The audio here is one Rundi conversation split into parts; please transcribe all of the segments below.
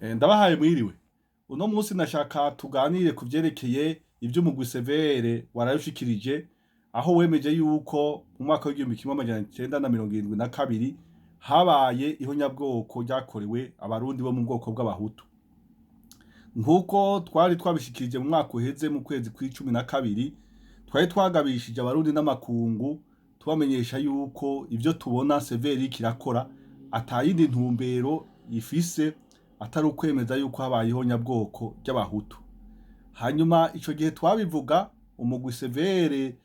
Ndabahaye mwiriwe. Uno munsi nashaka tuganire ku vyerekeye ivy'umugwi Severe waraye, aho wemeje yuko mu mwaka w'1972 habaye ihonyabwoko ryakorewe abarundi bo mu bwoko bw'abahutu. Nk'uko twari twabishikirije mu mwaka uheze mu kwezi kw'icumi na kabiri, twari twagabishije abarundi n'amakungu tubamenyesha yuko ivyo tubona Severe iriko irakora atayindi ntumbero ifise atari ukwemeza yuko habaye ihonyabwoko ry'abahutu. Hanyuma ico gihe twabivuga, umugwi Severe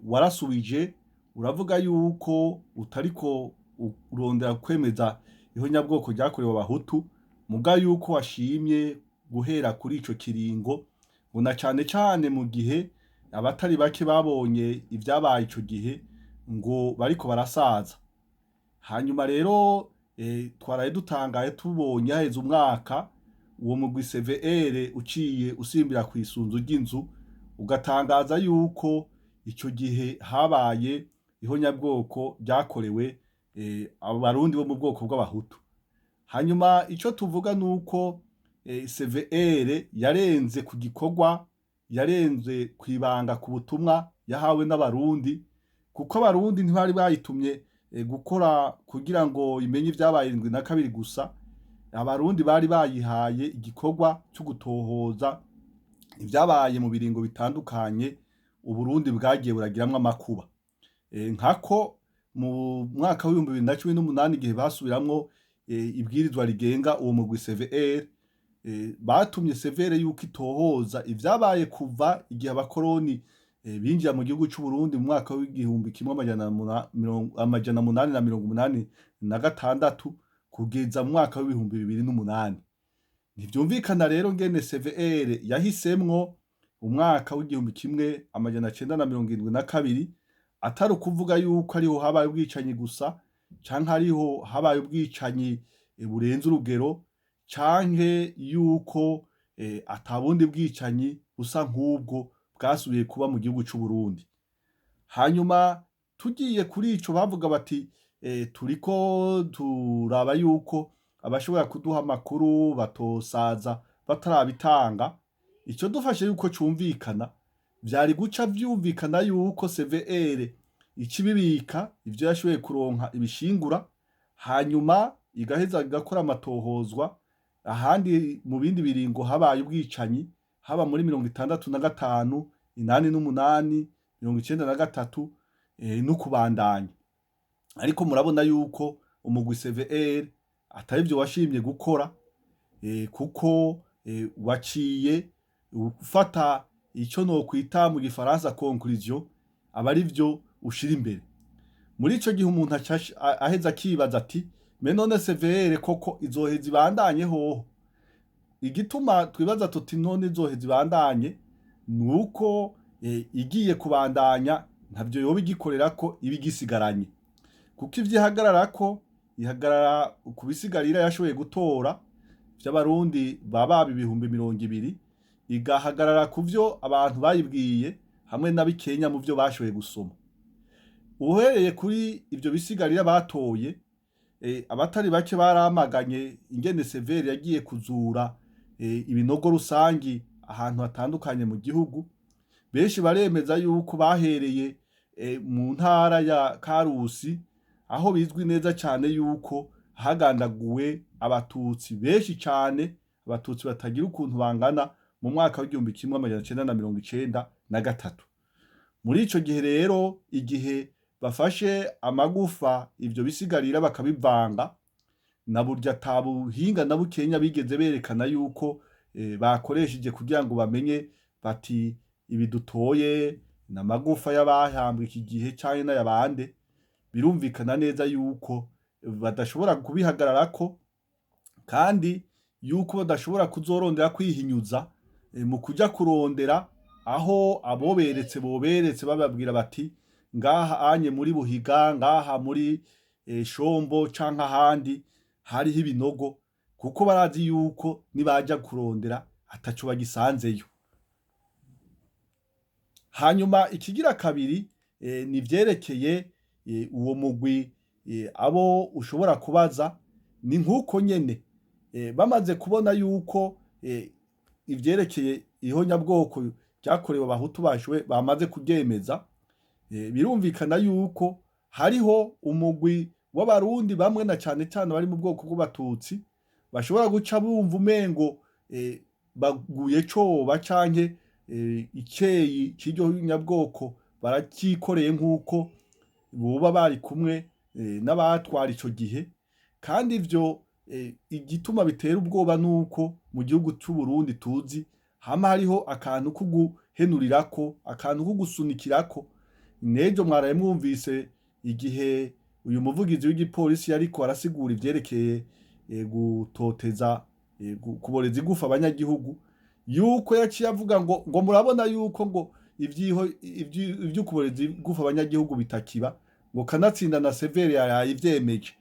warasubije uravuga yuko utariko urondera kwemeza ihonyabwoko ryakorewe abahutu, muga yuko washimye guhera kuri ico kiringo, ngo na cane cane mu gihe abatari bake babonye ivyabaye ico gihe ngo bariko barasaza. Hanyuma rero twaraye dutangaye tubonye haheze umwaka uwo mugwi CVR uciye usimbira kw'isunzu ry'inzu ugatangaza yuko ico gihe habaye ihonyabwoko ryakorewe abarundi bo mu bwoko bw'abahutu. Hanyuma ico tuvuga nuko CVR yarenze ku gikorwa, yarenze kw'ibanga ku butumwa yahawe n'abarundi, kuko abarundi ntibari bayitumye gukora kugira ngo imenye ivyabaye 72 gusa. Abarundi bari bayihaye igikorwa co gutohoza ivyabaye mu biringo bitandukanye Uburundi bwagiye buragiramwo amakuba. Nkako mu mwaka w'2018 igihe basubiramwo ibwirizwa rigenga uwo mugwi CVR, batumye CVR yuko itohoza ivyabaye kuva igihe abakoroni binjira mu gihugu c'Uburundi mu mwaka w'1886 kugeza mu mwaka w'2008. Ntivyumvikana rero ngene CVR yahisemwo umwaka w'1972, atari ukuvuga yuko ariho habaye ubwicanyi gusa, canke ariho habaye ubwicanyi burenze urugero, canke yuko ata bundi bwicanyi busa nk'ubwo bwasubiye kuba mu gihugu c'Uburundi. Hanyuma tugiye kuri ico bavuga bati turiko turaba yuko abashobora kuduha amakuru batosaza batarabitanga, ico dufashe yuko cumvikana, vyari guca vyumvikana yuko CVR ica ibibika ivyo yashoboye kuronka ibishingura, hanyuma igaheza igakora amatohozwa ahandi mu bindi biringo habaye ubwicanyi, haba muri 65, 88, 93 n'ukubandanya. Ariko murabona yuko umugwi CVR atari vyo washimye gukora, kuko waciye ufata ico nokwita mu gifaransa conclusion, aba arivyo ushira imbere. Muri ico gihe umuntu aca aheza akibaza ati: mbe none CVR koko izoheza ibandanye hoho? Igituma twibaza tuti none izoheza ibandanye, nuko igiye kubandanya ntavyo yoba igikorerako iba igisigaranye. Kuko ivyo ihagararako, ihagarara ku bisigarira yashoboye gutora vy'abarundi baba 20,000, igahagarara ku vyo abantu bayibwiye hamwe n'abikenya mu vyo bashoboye gusoma. Uhereye kuri ivyo bisigarira batoye, abatari bake baramaganye ingene Severe yagiye kuzura ibinogo rusangi ahantu hatandukanye mu gihugu. Benshi baremeza yuko bahereye mu ntara ya Karusi, aho bizwi neza cane yuko hagandaguwe abatutsi benshi cane, abatutsi batagira ukuntu bangana, mu mwaka w'1993. Muri ico gihe rero, igihe bafashe amagufa ivyo bisigarira bakabivanga, na burya ata buhinga na bukenya bigeze berekana yuko bakoresheje kugira ngo bamenye bati ibi dutoye n'amagufa y'abahambwe iki gihe canke n'ayabande. Birumvikana neza yuko badashobora kubihagararako, kandi yuko badashobora kuzorondera kwihinyuza mu kuja kurondera aho aboberetse boberetse bababwira bati ngaha anye muri Buhiga, ngaha muri Shombo canke ahandi hariho ibinogo, kuko barazi yuko nibaja kurondera ataco bagisanzeyo. Hanyuma ikigira kabiri ni ivyerekeye uwo mugwi, abo ushobora kubaza ni nkuko nyene. Bamaze kubona yuko ivyerekeye ihonyabwoko ryakorewe abahutu bashoboye bamaze kuryemeza, birumvikana yuko hariho umugwi w'abarundi bamwe na cane cane bari mu bwoko bw'abatutsi bashobora guca bumva umengo baguye coba canke iceyi c'iryo nyabwoko baracikoreye nk'uko boba bari kumwe n'abatwara ico gihe. Kandi ivyo igituma bitera ubwoba nuko mu gihugu c'Uburundi tuzi hama hariho akantu ko guhenurirako, akantu ko gusunikirako. N'ejo mwaraye mwumvise igihe uyu muvugizi w'igipolisi yariko arasigura ivyerekeye gutoteza, kuboreza igufa abanyagihugu, yuko yaciye avuga ngo murabona yuko ngo ivyo kuboreza igufa abanyagihugu bitakiba, ngo kanatsinda na Severe yaraye ivyemeje.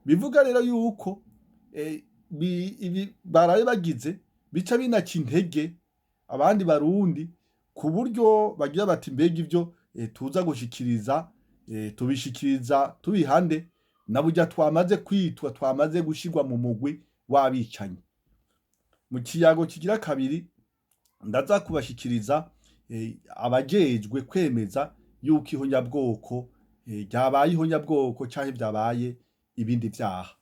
Bivuga rero yuko ibi baraye bagize bica binaca intege abandi barundi, ku buryo bagira bati mbega ivyo tuza gushikiriza, tubishikiriza tubihande na burya twamaze kwitwa, twamaze gushirwa mu mugwi w'abicanyi. Mu kiyago kigira kabiri ndaza kubashikiriza abajejwe kwemeza yuko ihonyabwoko ryabaye ihonyabwoko canke vyabaye ibindi vyaha.